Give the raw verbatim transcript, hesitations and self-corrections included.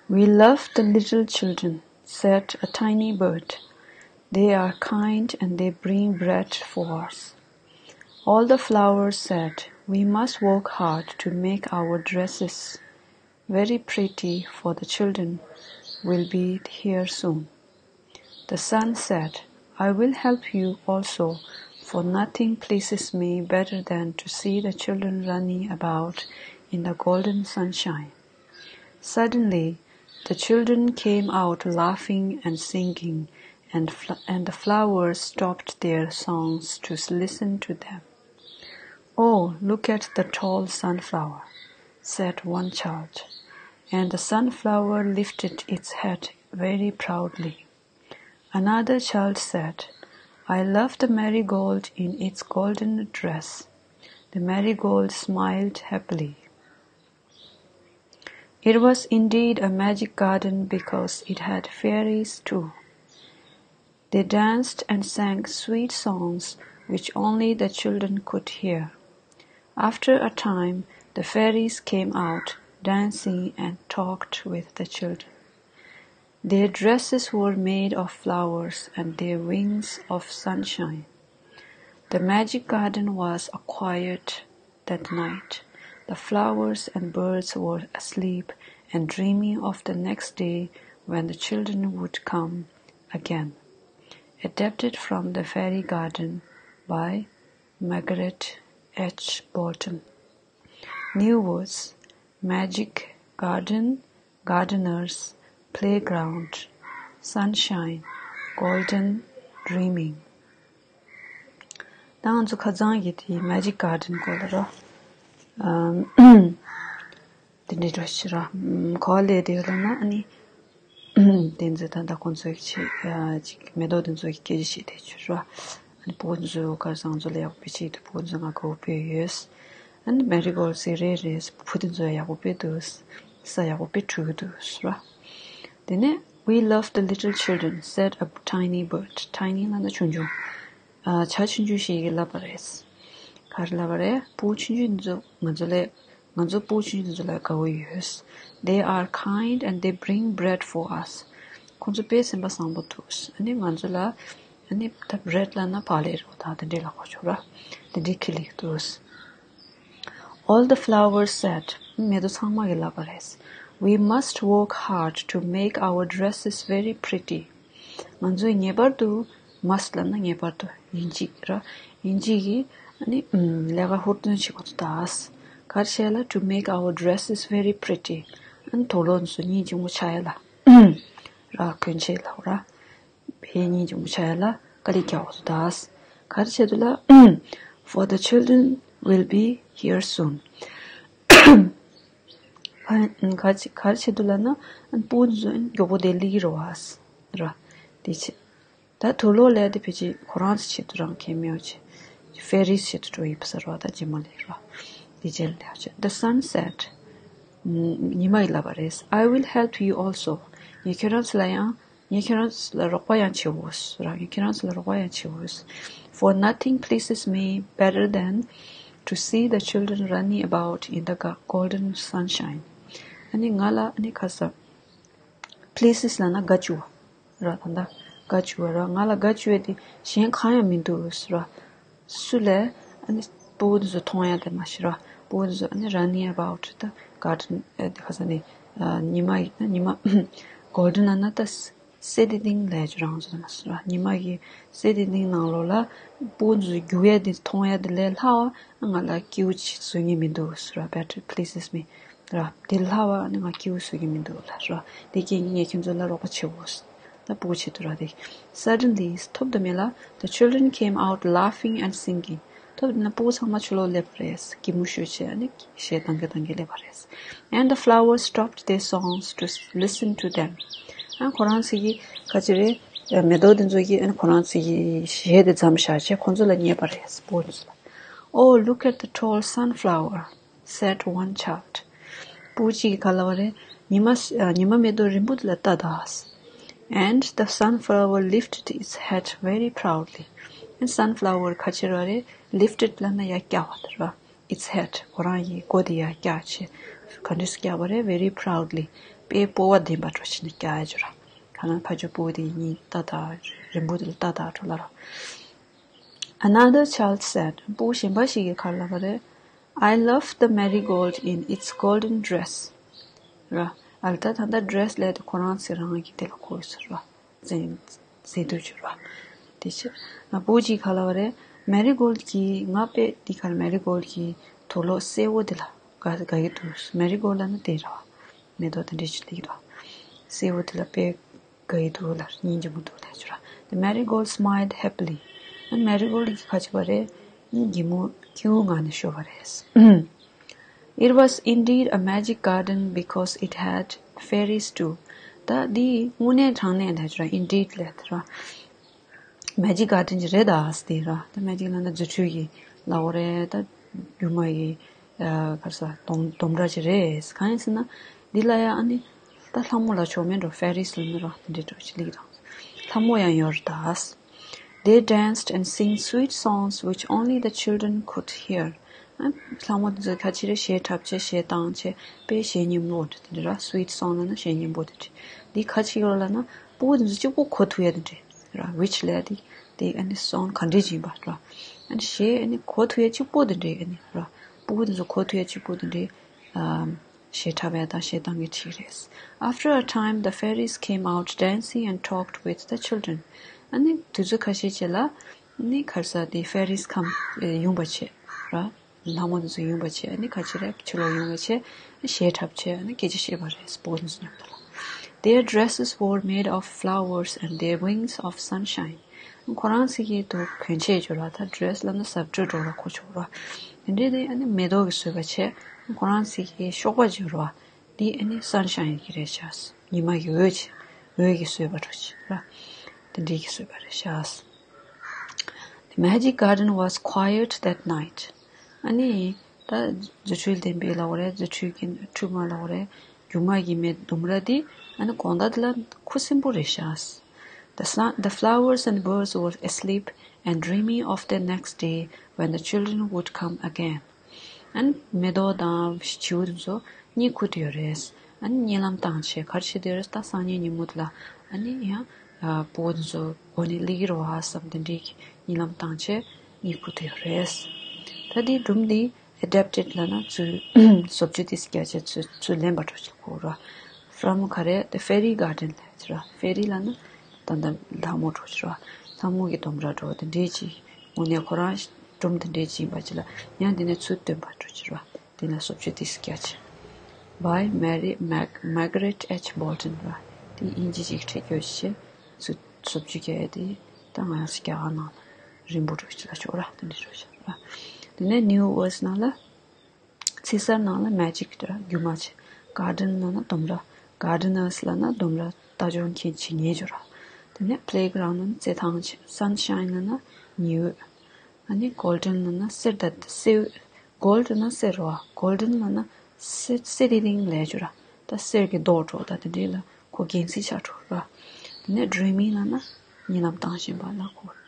We love the little children, said a tiny bird. They are kind and they bring bread for us. All the flowers said, "We must work hard to make our dresses very pretty, for the children will be here soon." The sun said, "I will help you also, for nothing pleases me better than to see the children running about in the golden sunshine." Suddenly, the children came out laughing and singing, and, fl- and the flowers stopped their songs to listen to them. "Oh, look at the tall sunflower," said one child, and the sunflower lifted its head very proudly. Another child said, "I love the marigold in its golden dress." The marigold smiled happily. It was indeed a magic garden because it had fairies too. They danced and sang sweet songs which only the children could hear. After a time, the fairies came out dancing and talked with the children. Their dresses were made of flowers and their wings of sunshine. The magic garden was quiet that night. The flowers and birds were asleep and dreaming of the next day when the children would come again. Adapted from The Fairy Garden by Margaret H. Bolton. New words: magic, garden, gardeners, playground, sunshine, golden, dreaming. ད་ང་ཚོ་ཁ་སང་གི་དེ་magic garden སྐོར་ལ་རོ། ཨམ། དེ་འདྲའི་འགྲོ་ཤི་ར། ཨམ། ག་པར་སླེབས་བསྡད་ཡོད་ལབ་ན་ཨ་ནི། དེ་ཚོ་ད་ལྟ་ཁོང་ཚོའི་ཆེད་ཅིག་མེ་ཏོག་དེ་ཚོ་གི་སྐད་ཆ་བཤད་བསྡད་ཡོད་ར། ཨ་ནི་ཕྲུ་གུ་ཚོ་ག་རེ་ཟེར། ང་ཚོ་ལ་ཡག་པོ་བྱེད་ཀྱི་འདུག་ཕྲུ་གུ་ཚོ་ང་དགའ་པོ་དཔེ་ཡོད། ཨ་ནི་marigold ཟེར་རེད་རེད། བུ་དེ་ཚོ་ཡག་པོ་དཔེ་འདུག་ས་ཡག་པོ་དཔེ་འཕྲོད་ཀྱི་འདུག་ར། དེ་ནས། "We love the little children," said a tiny bird. Tiny ལབ་ན་ཆུང་ཆུང་། ཨ། བྱ་ཆུང་ཆུང་ཞིག་གིས་ལབ་པ་རེད། ག་རེ་ལབ་པ་རེད། ཕྲུ་གུ་ཆུང་ཆུང་འདི་ཚོ་ང་ཚོ་ལས། ང་ཚོ་ཕྲུ་གུ་ཆུང་ཆུང་འདི་ཚོ་ལ་དགའ་པོ་ཡོད། They are kind and they bring bread for us. ཁོང་ཚོ་དཔེ་སེམས་པ་བཟང་པོ་འདུག་ཨ་ནི་ང་ཚོ་ལ། ཨ་ནི་ད་bread ལབ་ན་ཕག་ལེབ་རེད་པ། ད་དེ་འདྲས་ལབ་དགོས་བྱུང་ར། དེ་འདྲས་ཁྱེར་སླེབས་འདུག All the flowers said, མེ་ཏོག་ཚང་མ་གིས་ལབ་པ་རེད། "We must work hard to make our dresses very pretty." ང་ཚོས་ངེས་པར་དུ། must ལབ་ན་ངེས་པར་དུ། ཡིན་གཅིག་ར། ཡིན་གཅིག་གིས་ཨ་ནི། ཨམ། ལས་ཀ་ཧུར་བརྩོན་བྱེད་དགོས་ཚུལ་དང་། ག་རེ་བྱས་ལ། "to make our dresses very pretty." ཨ་ནི་དུག་ལོག་ཚོ་སྙིང་རྗེ་མོ་ཆགས་ཡ་ལ། ར། གོན་ཆས་ལ་ར། བའི་སྙིང་རྗེ་མོ་ཆགས་ཡ་ལ་དཀའ་ལས་རྒྱག་དགོས་ཚུལ་དང་། ག་རེ་བྱེད་དུས་ལ། For the children will be here soon. ག་ག་རེ་བྱེད་དུས་ལབ་ན། ཕྲུ་གུ་ཚོ་མགྱོགས་པོ་དེ་སླེབས་ཀྱི་རེད་པ། ར། དེ་བྱས། ད་དུག་ལོག་ལབ་དེ་ཕལ་ཆེར་ཁོ་རང་ཚོའི་ཆེད་དུ་རང་གལ་མེད་པ་བྱས། fairies ཆེད་དུ་འགྲོ་ཡི་ཟེར་བ་ད་རྗེས་མ་ལ་ར། དེ་རྗེས་ལ་ལབ་བྱས། The sun said, ཉི་མ་གིས་ལབ་པ་རེད། "I will help you also. ངས་ཁྱེད་རང་ཚོ་ལ་ཡང་། ངས་ཁྱེད་རང་ཚོ་ལ་རོགས་པ་ཡང་བྱེད་འོས་ར། ངས་ཁྱེད་རང་ཚོ་ལ་རོགས་པ་ཡང་བྱེད་འོས། For nothing pleases me better than to see the children running about in the ga- golden sunshine." ཨ་ནི་ང་ལ་ཨ་ནི་ག་རེ་ཟེར། pleases ལབ་ན་དགའ་བཅུག་པ་ར། ད་ལྟ་དགའ་བཅུག་པ་ར། ང་ལ་དགའ་བཅུག་པ་དེ་གཞན་གང་ཡང་མི་འདུག་ཟེར་ར། སུ་ལས། ཨ་ནི་ཕྲུ་གུ་དེ་ཚོ་མཐོང་ཡ་དེ་མ་གཏོགས་ར། ཕྲུ་གུ་དེ་ཚོ་ཨ་ནི་running about the garden ཨ་དེ་ག་རེ་ཟེར་ནི། ཉི་མ་ཡི་ཉི་མ་golden ལབ་ན་ད་གསེར་ཏིང་ཏིང་ལབ་ཀྱི་རང་བཟོ་དེ་མ་གཏོགས་ར། ཉི་མ་གི་གསེར་ཏིང་ཏིང་ནང་ལོགས་ལ་ཕྲུ་གུ་དེ་ཚོ་རྒྱུག་ཡ་དེ་མཐོང་ཡ་དེ་ལས་ལྷག་པ་ང་ལ་སྐྱིད་པོ་ཅིག་བཟོ་མཁན་མི་འདུག་ཟེར་ར། Better pleases me ར། དེ་ལྷག་པ་ནི་ང་སྐྱིད་པོ་བཟོ་གི་མི་འདུག་ལབ་ར། དེ་རྐྱེན་ངས་ཁྱེད་ཚོ་ལ་རོགས་པ་བྱེད་དགོས། ད་ཕྲུ་གུ་ཆེད་དུ་ར་དེ། Suddenly ཐོབ་དུ་མེད་ལ། The children came out laughing and singing. ཐོབ་དུ་ན་ཕྲུ་གུ་ཚང་མ་ཕྱི་ལོགས་སླེབས་པ་རེད། སྐྱིད་མོ་ཤོད་བྱས་ཨ་ནི་གཞས་བཏང་གི་བཏང་གི་སླེབས་པ་རེད། And the flowers stopped their songs to listen to them. ཨ་ཁོ་རང་ཚོ་གི་ག་ཅི་རེད། མེ་ཏོག་དེ་ཚོ་གིས་ཨ་ནི་ཁོ་རང་ཚོ་གི་གཞས་དེ་མཚམས་བཞག་བྱས་ཁོ་ཚོ་ལ་ཉན་པ་རེད། ཕྲུ་གུ་ཚོ་ལ། Oh, look at the tall sunflower, said one child. ཕྲུ་གུ་གཅིག་གིས་ག་ལབ་པ་རེད། ཉི་མ་ཉི་མ་མེ་ཏོག་རིང་པོ་དེ་ལ་ལྟ་དང་། And the sunflower lifted its head very proudly. And sunflower ག་ཅི་རེད། lifted ལབ་ན་ཡར་བཀྱག་པ་དེ་རེད། its head. ཁོ་རང་གི་མགོ་དེ་ཡར་བཀྱགས་བྱས། ག་འདྲས་སེ་བཀྱགས་པ་རེད། very proudly. དཔེ་སྤོབས་པ་ལྡན་པ་འདྲ་བྱས་ནས་བཀྱགས་ཡ་བྱས་ར། གང་ལྟར་ཕ་ཇོ་སྤུ་གུ་དེ་གཉིས་ལྟ་ད། རིང་པོ་དེ་ལ་ལྟ་ད་འགྲོ་ལ་ར། Another child said. སྤུ་གུ་གཞན་པ་ཞིག་གིས་ག་རེ་ལབ་པ་རེད། I love the marigold in its golden dress. ར། ཨ་ལ་ད་ད་ལྟ་dress་ལབ་དེ་ཁོ་རང་ཚེ་རང་གི་དེ་ལ་གོ་ཡོད་ས་ར། འཛིན་འཛིན་དུ་གྱུར་བ། དེ་ཕྱིར་ང་སྤུ་གུ་གཅིག་ག་ལབ་པ་རེད། Marigold་གྱི་ང་དཔེ་འདི་གར་Marigold་གྱི་དུག་སློག་སེར་པོ་འདི་ལ་དགའ་དགའ་གི་འདུག Marigold་ལབ་ན་དེ་ར་བ། མེ་ཏོག་དེ་འདྲས་ཅིག་ལབ་ཀྱི་འདུག་སེར་པོ་འདི་ལ་དཔེ་དགའ་གི་འདུག་ལ་སྙིང་རྗེ་མོ་འདུག་ལབ་ཀྱི་ར། The marigold smiled happily. Marigold་གྱིས་ག་བྱས་པ་རེད། སྐྱིད་མོ་སྐྱིད་པོའི་ངང་ནས་ཤོར་བ་རེད། It was indeed a magic garden because it had fairies too. ད་འདི་དངོས་གནས་དྲང་གནས་ལབ་ཀྱི་ར། Indeed་ལབ་ཀྱི་ར། Magic Garden་ཅིག་རེད་ད་ཟེར་ར། ད་Magic་ལབ་ན་རྫུ་འཕྲུལ་གྱི་ལབ་དགོས་རེད། ད་སྒྱུ་མ་གི་ཨ་ག་རེ་ཟེར་ལྡོམ་ལྡོམ་ར་ཅིག་རེད། གང་ཡིན་ཟེར་ན་འདི་ལ་ཡ་ཨ་ནི་ད་ལྷ་མོ་ལབ་ཆོག་མེད་འགྲོ། Fairies་ལབ་ན་ར་དེ་འདྲས་འགྲོ་ཅིག་ལབ་ཀྱི་ར། ལྷ་མོ་ཡང་ཡོད་རེད་ད། They danced and sing sweet songs which only the children could hear. ཨ་ལྷ་མོ་དེ་ཚོ་ཁ་ཕྱིར་གཞས་འཁྲབ་བྱས་གཞས་བཏང་བྱས་དཔེ་གཞས་སྙན་པོ་འདྲ་དེ་འདྲ་ར། Sweet song་ལབ་ན་གཞས་སྙན་པོ་དེ་འདྲ། འདི་ཁ་ཕྱིར་ལབ་ན་སྤུ་གུ་དེ་ཚོ་གཅིག་པོ་གོ་ཐུབ་ཡ་དེ་འདྲ་ར། Which་ལབ་ཡ་དེ་དེ་ཨ་ནི་song་ག་འདྲས་ཅིག་ཡིན་པ་ར། ཨ་ནི་གཞས་ཨ་ནི་གོ་ཐུབ་ཡ་གཅིག་པོ་དེ་འདྲ་ཨ་ནི་ར། སྤུ་གུ་དེ་ཚོ་གོ་ཐུབ་ཡ་གཅིག་པོ་དེ་འདྲ་ཨམ་གཞས་འཁྲབ་ཡ་དང་གཞས་བཏང་གི་ཁྲིད་རེད། After a time, the fairies came out dancing and talked with the children. ཨ་ནི་དུས་ཚོད་ཁ་ཤས་རྗེས་ལ་ཨ་ནི་ག་རེ་ཟེར་དེ་fairies་come་ཡོང་བ་བྱས་ར། ལྷ་མོ་དེ་ཚོ་ཡོང་བ་བྱས། ཨ་ནི་ཁ་ཕྱིར་ཕྱི་ལོགས་ཡོང་བ་བྱས། གཞས་འཁྲབ་བྱས། ཨ་ནི་སྐད་ཆ་བཤད་པ་རེད། སྤུ་གུ་དེ་ཚོ་མཉམ་དུ་ལ། Their dresses were made of flowers and their wings of sunshine. ཁོ་རང་ཚོ་གི་འདུག་གོན་ཆས་ཅིག་ཡོད་ར། ད་dress་ལབ་ན་གཟབ་སྤྲོས་འདྲ་བོ་ལ་གོ་ཆོག་ར། དེ་འདྲས་དེ་ཨ་ནི་མེ་ཏོག་གིས་བཟོས་པ་བྱས། ཁོ་རང་ཚོ་གི་གཤོག་པ་ཅིག་ཡོད་ར། འདི་ཨ་ནི་sunshine་གྱི་རེད་ཤག་ཉི་མ་གི་འོད་ཅིག་འོད་ཀྱིས་བཟོས་པ་འདྲ་ཅིག་ར། དེ་འདྲས་ཀྱིས་བཟོས་པ་རེད་ཤག The magic garden was quiet that night. ཨ་ནི་ད་རྫུ་འཕྲུལ་ལྡན་པའི་ལབ་དགོས་རེད། རྫུ་འཕྲུལ་གྱི་འཕྲུལ་མ་ལབ་དགོས་རེད། སྒྱུ་མ་གི་མེ་ལྡུམ་ར་འདི་ཨ་ནི་དགོང་དག་འདི་ལ་ཁུ་སིམ་པོ་རེད་ཤག The sun, the flowers and birds were asleep and dreaming of the next day when the children would come again. ཨ་ནི་མེ་ཏོག་དང་བྱིའུ་དེ་ཚོ་གཉིད་ཁུག་བསྡད་ཡོད་རེད། ཨ་ནི་གཉིད་ལམ་བཏང་བྱས་ག་རེ་བྱེད་བསྡད་ཡོད་རེད། ད་སང་ཉིན་ཉིན་མོ་དེ་ལ་ཨ་ནི་ཡང་ཨ་སྤུ་གུ་དེ་ཚོ་འགོ་ནས་སླེབས་ཀྱི་རེད་བ་བསམ་དེ་འདྲའི་གཉིད་ལམ་བཏང་བྱས་གཉིད་ཁུག་བསྡད་ཡོད་རེད། ད་དེའི་སྒྲུང་འདི་adapted་ལབ་ན་ཚུར་བཟོ་བཅོས་ཏོག་ཙམ་བརྒྱབ་བྱས་ཚུར་ཚུར་ལེན་པ་འདྲ་ཅིག་གོ་ར། From ག་རེ་the fairy garden་ལབ་ཡ་ཅིག་ར། Fairy་ལབ་ན་ད་ལྟ་ལྷ་མོ་འདྲ་ཅིག་ར། ལྷ་མོ་གི་ལྡུམ་ར་འདྲ་བོ་དེ་འདྲས་ཅིག་དངོས་གནས་ཁོ་རང་སྒྲུང་དེ་འདྲས་ཅིག་ཡིན་པ་ཅིག་ལ་ཡང་དེ་ནས་ཚུར་བཏོན་པ་འདྲ་ཅིག་ར། དེ་ལ་བཟོ་བཅོས་ཏོག་ཙམ་བརྒྱབ་བྱས། By Mary Mag Margaret H Bolton་ར། དེ་དབྱིན་ཇི་ཅིག་བྲིས་ཡོད་བྱས་ཚུར་བཟོ་བཅོས་བརྒྱབ་ཡ་དེ་ད་ང་ཚོ་རྒྱ་གར་ནང་ལ་རིང་པོ་འདྲ་ཅིག་ལ་ཤོག་ར། དེ་འདྲས་འདྲ་ཅིག་ར། དེ་ནས་New Words་ནང་ལ། ཚིག་གསར་ནང་ལ་magic་དེ་ར་སྒྱུ་མ་བྱས། Garden་ལབ་ན་ལྡུམ་ར། Gardeners་ལབ་ན་ལྡུམ་ར་ལྟ་སྐྱོང་མཁན་བྱེད་མཁན་ཅིག་ར། དེ་ནས་playground་ལབ་ན་རྩེད་ཐང་བྱས། Sunshine་ལབ་ན་ཉི་འོད། ཨ་ནི་golden་ལབ་ན་གསེར་ད་གསེར་འོད། gold་ལབ་ན་གསེར་ར་བ། Golden་ལབ་ན་གསེར་གསེར་རིང་རིང་ལབ་ཅིག་ར། ད་གསེར་གྱི་མདོག་འདྲ་བོ་ད་དེ་འདྲས་ལ་ཁོ་རྒྱན་ཚིག་ཆགས་འགྲོ་ར། དེ་ནས་dreaming་ལབ་ན་གཉིད་ལམ་བཏང་བཞིན་པ་ལ་གོ་ར།